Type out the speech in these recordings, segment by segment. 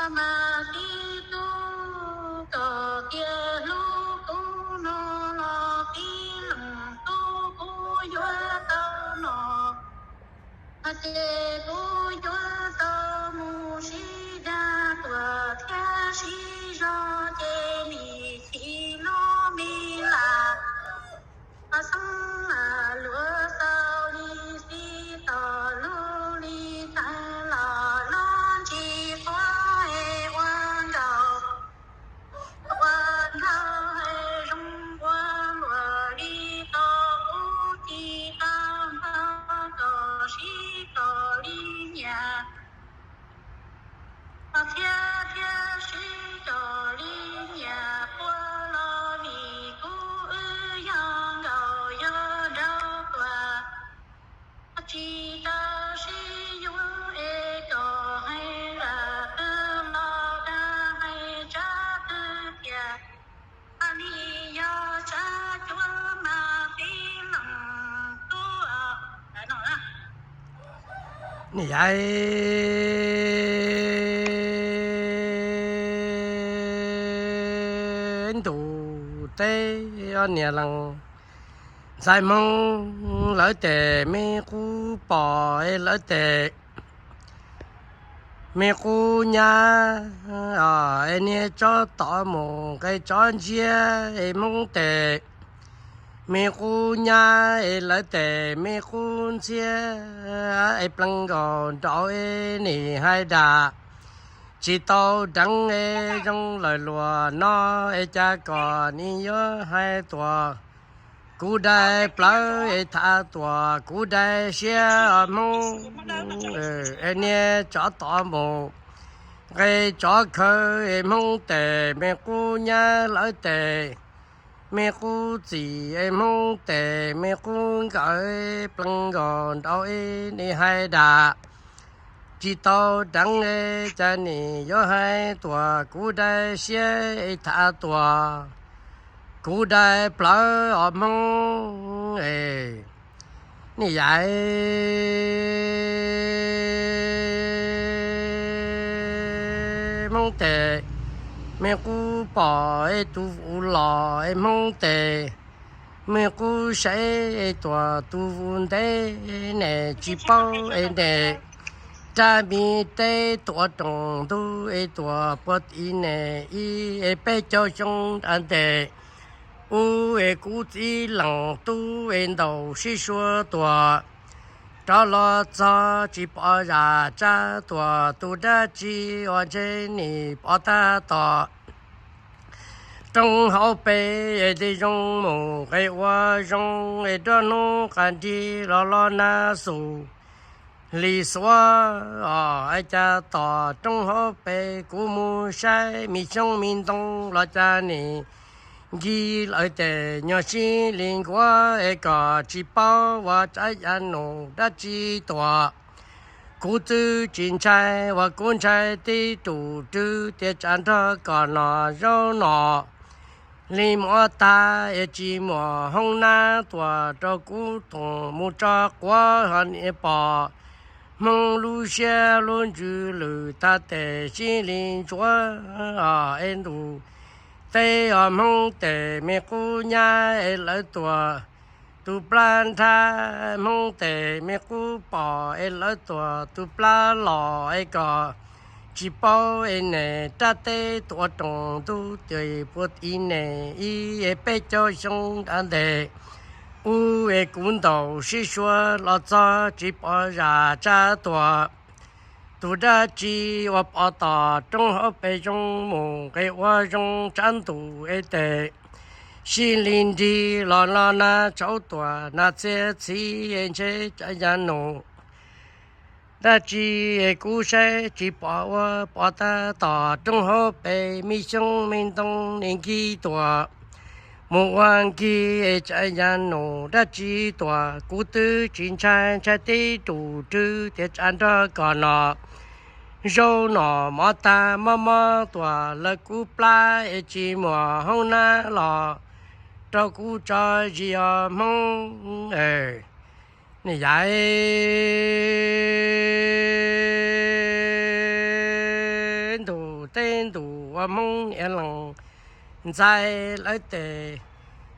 Mas tib tug kom tias hlub kuv no los tib leeg tub kuv yuav tau los, ces kuv yuav tau mus sib dag tuam thiab sib zog ces nim chim lub me lam xeeb luag xaus li xij tos lub li teev los lub ntsis quav ua nkaus ua nraug zoo ua luam li tau kuv tsis tau npog kom sib kom li nyiam, thiab thiab sib kom li nyiam quaj los vim kuv wb yog nkaus yog nraug tuam, tsis tau sib yuav es kom hais lam twg los dag hais tsab twg tias, nim yog tsab cuab mas tib leeg tub no. Nim yav ntus teb ob niag leej ntxhais Hmoob lawv tes me qub pom es lawv tes me qub nyab, es niag tsov tom mus nqe tsov ntsiab es Hmoob tes me qub nyab es lawv tes me qub ntxhiab es plees nkaus nraud es nim hais dag tsis tau deev es zoo lawm luag no es cas kom nim yuav hais tuam kuv dai plawv es tham tuam kuv dai siab Hmoob es niag tsov tom mus nqe tsov khaws es Hmoob tes me qub nyab lawv tes me qub txim es Hmoob tes me qub nkawd plees nkaus nraud es nim hais dag tsis tau deev es cas nim yuav hais tuam kuv dai siab es tham tuam kuv dai plawv os Hmoob es. Nim yav Hmoob tes me qub pom es tus vus los es Hmoob tes me qub saib es tuam tus vus ntev nes tsis paub es nes rab mi teb tuav roos ntug es tuam puag tim nes ib es peb caug xyoo nrad ntes ub es kuv txiv leej tub es ntaus sib sua tuam rov los txog tsis pom zam tsab tuam tus dab tsi uas ntshe nim pov tag tom roob hauv pes es tej zoo mus nqe ua zoo es nruab hnub qas nrig los los nag xus hli xuav os es cas tom roob hauv pes kuv mus saib me xyoob me ntoo los cas nim nkig lawm tes nyuag sib li nkuav es kom tsis paub ua tsav yav nus dab tsi tuam kuv twb tsis ntshai uas kuv ntshai tib tus rwg tias tsam nrog kom no zaub no li muab tag es tsis muaj hoob nab tuam rau kuv toom mus tso quav ho niam pom Hmoob lub siab lub ntsws lwm tag tes sib li ntsuav es ntus teb os Hmoob tes me qub nyab es lawv tuam tus plab nrhab Hmoob tes me qub pom es lawv tuam tus plab los es kom tsis paub es nes rab teb tuav roos ntug twb puag tim nes ib es peb caug xyoo nrad ntes ub es kuv ntaus sib sua los txog tsis pom zam tsab tuam tus dab tsi uas pov tom roob hauv pes zoo mus nqe ua zoo tsab ntus es tes sib li nrig los los nag tshauv tuam nag txhiab txhiv es ntshe tsam yav nus dab tsi es kuv saib tsis pom ua pov tag tom roob hauv pes me xyoob me ntoo nim nkig tuam mus ua nkig es tsam yav nus dab tsi tuam kuv twb tsis ntshai ntshai tib tus rwg tias tsam nrog kom no zaub no mov tag mob mob tuam lawv kuv plab es tsis muaj hoob nab los rau kuv tso zis os Hmoob. Nim yav ntu teb ntus ua Hmoob niam lees ntxais lawv tes,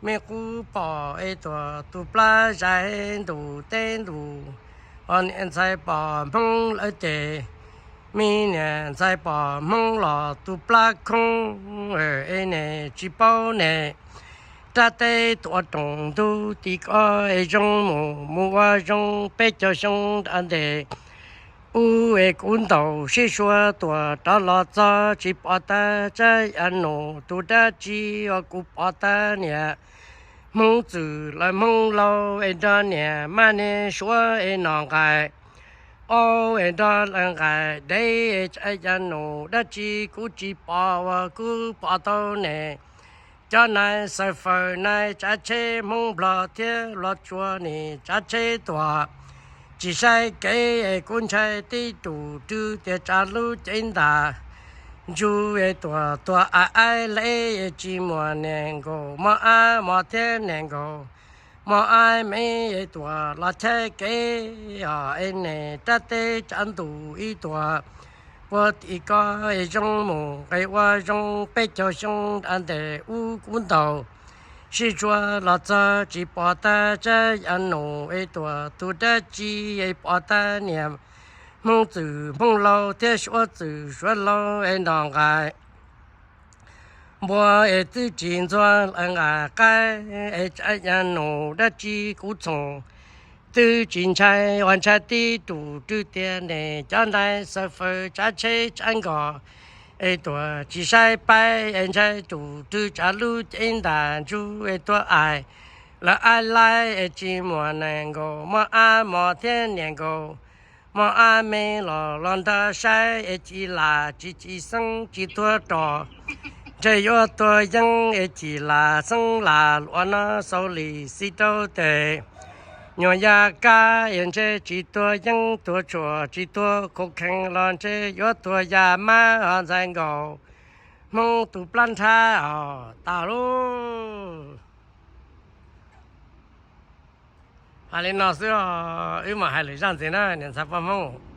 me qub pom es tuam tus plab zais ntus teb ntus, os niam ntxhais pom Hmoob lawv tes, me niam ntxhais pom Hmoob los tus plab khoob, es niam tsis paub niam rab teb tuam roos ntug tim koj es zoo mus, mus ua zoo peb caug xyoo nram ntes ub es kuv ntaus sib suav tuam rov los txog tsis pom tag tsab yav nus tus dab tsi os kuv pom tag niam Hmoob txwm lawv Hmoob laus es nrog niam maj niam suav es nom nqais aub es nrog lawv nqais dev es tsab yav nus dab tsi kuv tsis pom uas kuv pom tau niam cov nais xaws faws nais tsav tsheb Hmoob Nplog thiab Nplog Tsuas nim tsav tsheb tuam tsis saib kev es kuv ntshai tib tus rwg tias tsav lub cev ntas ntsug es tuam tuag aib aib leb es tsis muaj niam nkaus mos ab mos thiab niam nkaus mos ab me es tuam los chaib kev os es niam rab teb tsav ntus ib tuam puag tim koj es zoo mus nqes ua zoo peb caug xyoo nram ntes ub kuv ntaus sib suav los txog tsis pom tag tsab yav nus es tuam tus dab tsi es pom tag niam Hmoob txwm Hmoob laus thiab suav txwm suav laus es nom nqais npua es twb tsis ntxuag lawv nqais qaib es tsab yav nus dab tsi kuv txhoos twb tsis ntshai uas ntshai tib tus rwg tias niam cov nais xaws faws tsav tsheb tsav nkos es tuam tsis saib paib es ntshai tus rwg tsav lub cev ntas ntsug es tuag aib lawv aib laib es tsis muaj niam nkaus mos ab mos thiab niam nkaus mos ab me los los nrog saib es ci las tsis ci xeeb tsis tuag rog ntshe yuav tuag yeeb es ci las xeeb las luas no xaus lim xis rau tes nyuam yaj kab es ntshe tsis tuag yeeb tuag tshuam tsis tuag khaus khees los ntshe yuav tuag yaj mab ho ntxhais nkaus Hmoob tus plab nrhab os tas lauj. Hais li no xwb os, wb mam hais lwm zaj ntxiv na niam ntxhais poj Hmoob.